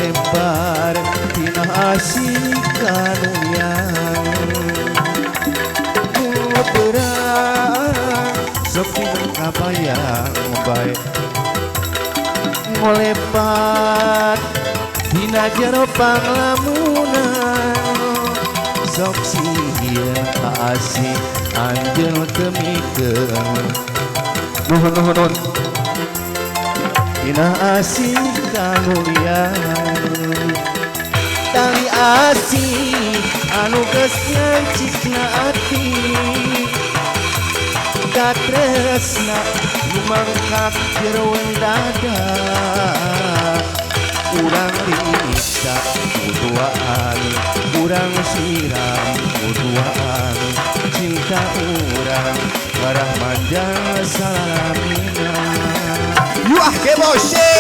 Ngolebar tina asih kanuyan berang sok kabayang bae ngolepat dina jero panglamunan sok sieun ka asih anjeun teu mikeun nuhun nuhun nuhun dina asih kanulian tali asih anu geus ngancikna ati katresna lumangkak jeroan dada urang riksa kuduaan urang siram kuduaan cinta urang barah manjang salamina. Yuah kebose.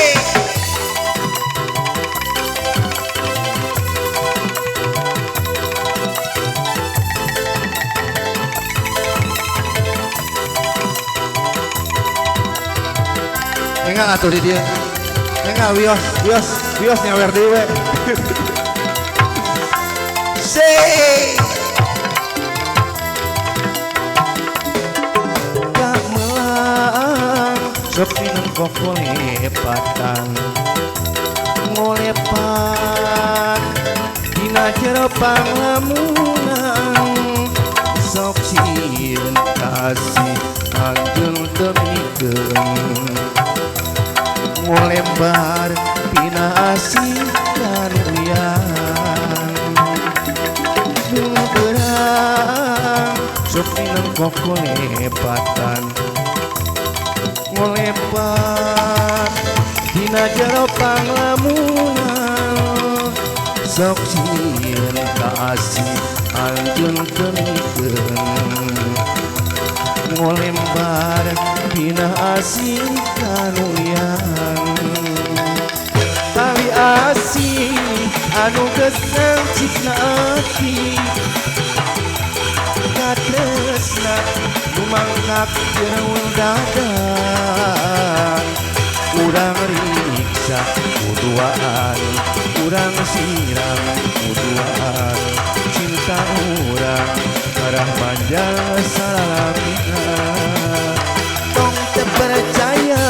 Enggak atuh di dia. Enggak wios, wios, wios nyawer dewe. Say. Kak melang sok minangka kolepatan ngolepat dina jero panglamunan sok sieun ka asih anjeun teu mikeun ngolembar tina asih kanuyan berang sok minangka kolepatan ngolepat dina jero panglamunan sok sieun ka asih anjeun teu mikeun ngolembar dina asih kanuyan tali asih anu geus ngancikna ati katresna lumangkak jeroan dada urang riksa kuduaan urang siram kuduaan cinta urang arah panjang salamina tong teu percaya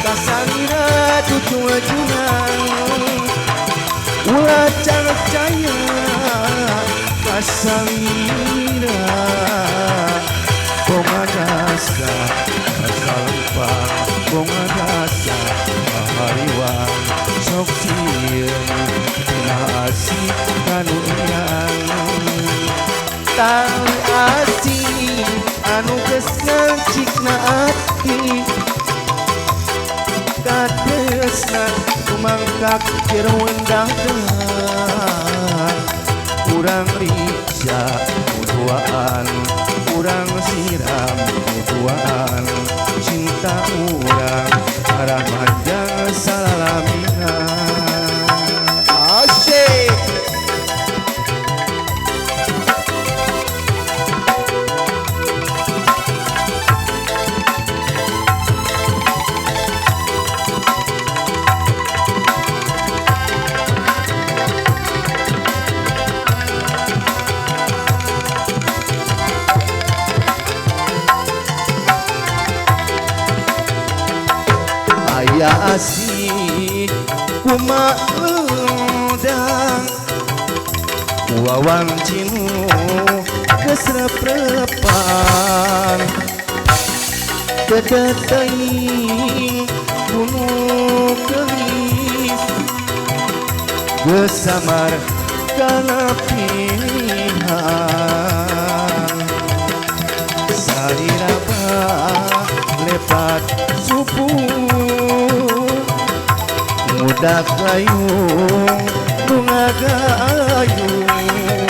kasalira cucu-cucunan ulah percaya kasalira bongadasa kasalempang bongadasa kahariwang sok sieun tina asih kanuyan tali asih anu geus ngancikna ati katresna kumangkak jeroan dada urang riksa kuduaan urang siram kuduaan cinta urang arah panjang salamina. Asik. Aya asih kumaendang wawang cinu geus rep-repan kedeteing kunu geulis geus samar kana pilihan salira lepat supu mudak layung bunga gayung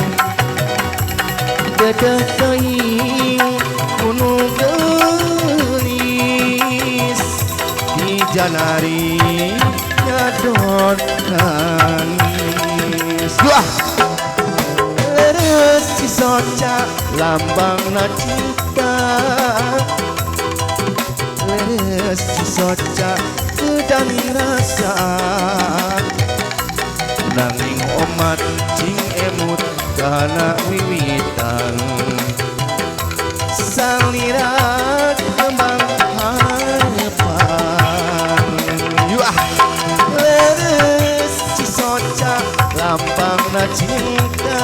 dedeh teuing kuno geulis di janari nyadot nangis. Wah, leres si soca lambangna cinta leres si soca dan rasa Nanging omat cing emut kana wiwitan. Salira kembang harapan. Yuah. Leres cisoca lambangna cinta.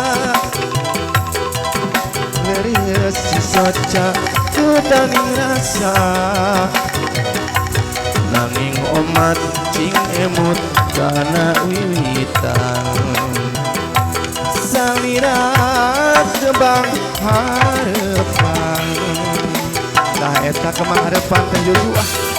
Leres cisoca kedaning rasa. Nanging omat cing emut kana wiwitan. Salira kembang harapan. Tah eta kembang harapan teh Yuyu ah.